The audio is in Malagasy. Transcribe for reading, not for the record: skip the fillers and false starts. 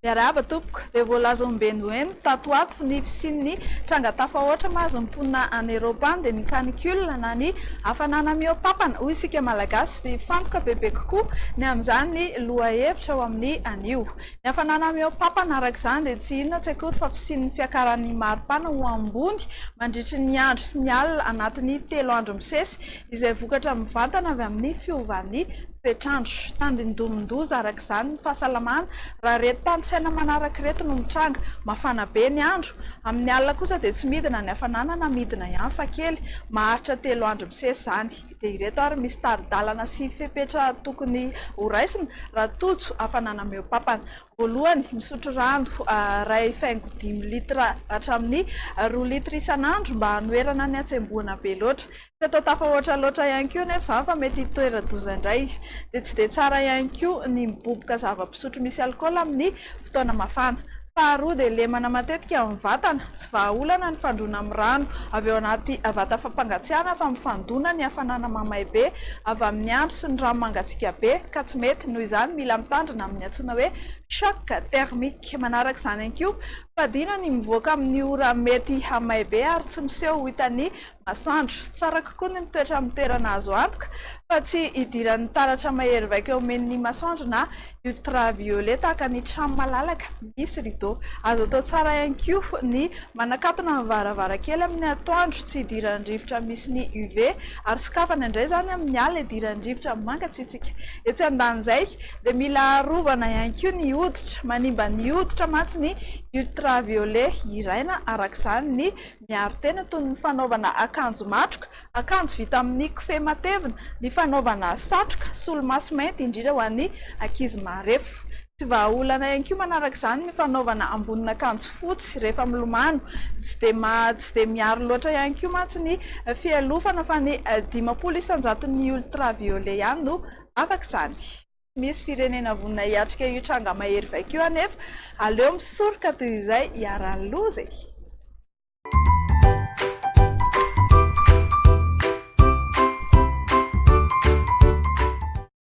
Miarahaba tompoko. Dia voalaza ombieny ho eny tato ho ato ny fisian'ny tranga tafahoatra mahazo ny mponina any Eropa any dia ny canicule na ny hafanana mihoa-papana hoy isika Malagasy. Dia hifantoka bebe kokoa ny amin'izany ny lohahevitra ao amin'ny anio. Ny hafanana mihoa-papana araka izany dia tsy inona tsy akory fa fisian'ny fiakaran'ny maripana ho ambony mandritry ny andro sy ny alina anatin'ny 3 andro misesy izay vokatra mivantana avy amin'ny fiovan'ny toetr'andro. Tandindomin-doza araka izany ny fahasalamana raha ireto tanisaina manaraka ireto no mitranga, mafana be ny andro, amin'ny alina kosa dia tsy midina ny hafanana na midina ihany fa kely, maharitra 3 andro misesy izany. Dia ireto ary misy tari-dalana sy fepetra tokony horaisina raha tojo hafanana mihoa-papana. Voalohany, misotro rano 1,5 litre hatramin'ny 2 litre isan'andro mba hanoherana ny hatsembohana be loatra. Tsy atao tafahoatra loatra ihany koa anefa izany fa mety hitoera-doza indray. Dia tsy dia tsara ihany koa ny miboboka zava-pisotro misy alikaola amin'ny fotoana mafana. Faharoa dia lemana matetika ny vatana. Tsy vahaolana ny fandroana amin'ny rano avy ao anaty vata fampangatsiahana fa mifandona ny hafanana mamay be avy amin'ny andro sy ny rano mangatsiaka be ka tsy mety. Noho izany mila mitandrina amin'ny antsoina hoe choc thermique. Manaraka izany ihany koa, fadiana ny mivoaka amin'ny ora mety hamay be ary tsy miseho ho hitan'ny masoandro. Tsara kokoa ny mitoetra amin'ny toerana azo antoka fa tsy idiran'ny taratra mahery vaika omen'ny masoandro na ultraviolet tahaka ny trano malalaka misy rideau. Azo atao tsara ihany koa ny manakatona ny varavarankely amin'ny atoandro tsy hidiran'ny rivotra misy ny UV ary sokafana indray izany amin'ny alina hidiran'ny rivotra mangatsiatsiaka. Etsy andanin'izay dia mila arovana ihany koa ny hoditra. Manimba ny hoditra mantsy ny ultraviolet. Ilaina araka izany ny Miaro tena toy ny fanaovana akanjo matroka, akanjo vita amin'ny kofehy matevina, ny fanaovana satroka, solomaso mainty indrindra ho an'ny ankizy marefo. Tsy vahaolana ihany koa manaraka izany ny fanaovana ambonin'akanjo fotsy rehefa milomano. Tsy dia maha tsy dia miaro loatra ihany koa mantsy ny fialofana fa ny 50 isan-jaton'ny ultraviolet ihany no afaka izany. Tsy misy firenena vonona hiatrika io tranga mahery vaika io anefa. Aleo misoroka toy izay iharan'ny loza e!